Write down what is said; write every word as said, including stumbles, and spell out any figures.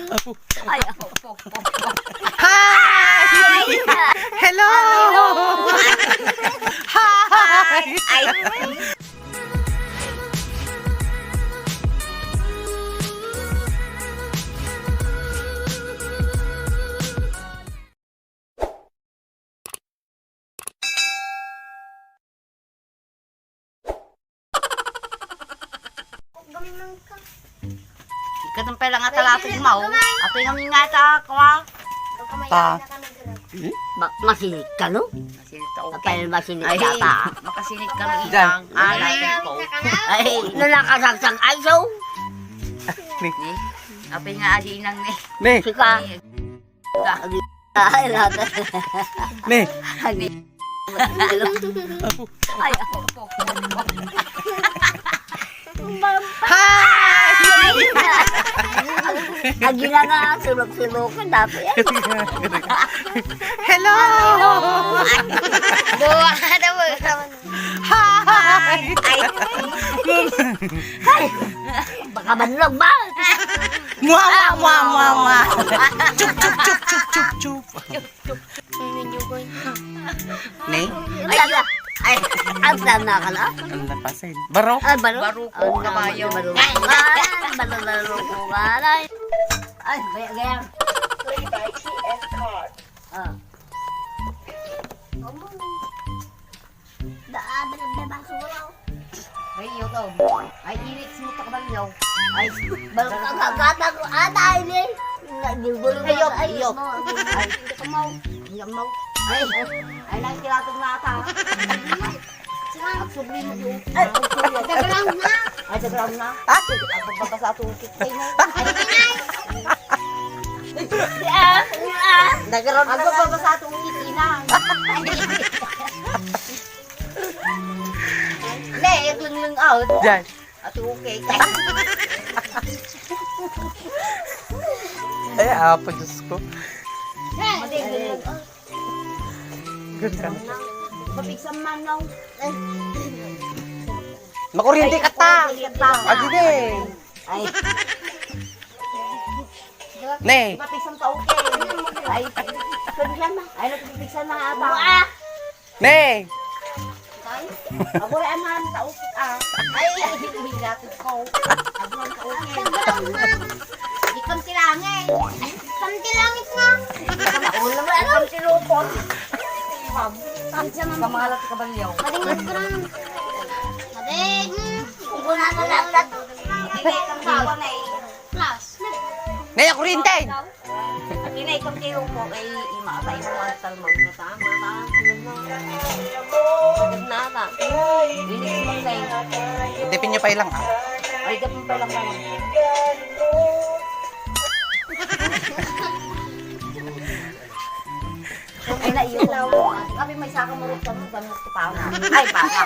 Apo. Ay, apo, apo, apo, apo. Hi! Hello! Hi! Hi! Ay. Ikatampay lang nga talapog mo. Ato yung nga ta, kwa. Ta. Ma-, masinit ka, no? Masinit ka, okay. Apay, masinit ka pa. Makasinit ka, no, Diyan. Inang. Ah, lapit ko. Ay, nalakasagsag, ay, so. Ni. Ni. Apay nga, adi, Inang, ni. Ni. Sika. Ni. Ay, lahat. Ni. Apo. Ay, ako po. Hi! Agila nga, sulok-sulok, ang dami yan. Hello! Buwa ka na mo. Hi! Ay. Ay. Baka manlog ba? Mwa, mwa, mwa, mwa, mwa. Chup, chup, chup, chup, chup, chup. Ne? Ay, ay, ay, ang tanda ka na? Ang lapasin. Barok? Ay, barok. Barok, kabayo. Barok. Ay, barok, barok, barok. Ay, gaya, gaya. Play by T N card. Ah. Da, da, da, basura. Ay, iyo to. Ay, init mo ta kabalyo. Ay, bal-, kagagata ko ata, ay, ni. Ay, iyo, ay, iyo. Ay, hindi ka mau. Hindi ka mau. Ay, ay, nang kilatag na ata. Agsubli mo yun. Ay, dagrang na. Ay, dagrang na. Ah? Ay, pagbabasa ito. Ay, ay, ay. Ah, ah. Dagrang na. Pagbabasa ito, Inang. Ne, iglenglengaw. Diyan. At okay. Ay, apo, Diyos ko. Ganda. Mapigsa man, no? Makuryente ka ta. Makuryente ka ta. Agi, ne. Ay. Ne. Mapigsa ka, okay. Ay, pwede lang na. Ay, napigsa na nga ata. Ne! Ay, abura ang mga tao, ah. Ay, ay, ay, ay, gatid ko. Abura ang tao, eh. Ikam ti langit. Ikam ti langit nga. Ikam ti lupot. Ikam ti kabalyo. Mading, mading. Mading. Kung wala na lang, lahat. Hindi, ikam sawa na, eh. Plus. Ne, ako rin, ten. Inay, kung tiyo po, kay ima, sa imo, ang talmag na tama, ta. Ano na? Nata. Linis mo, kay. Depende pa lang, ah. Ay, depende pa lang naman. Ay, na iyo. Kami may saka mo rin kami, gamit ko pa ako. Ay, baka.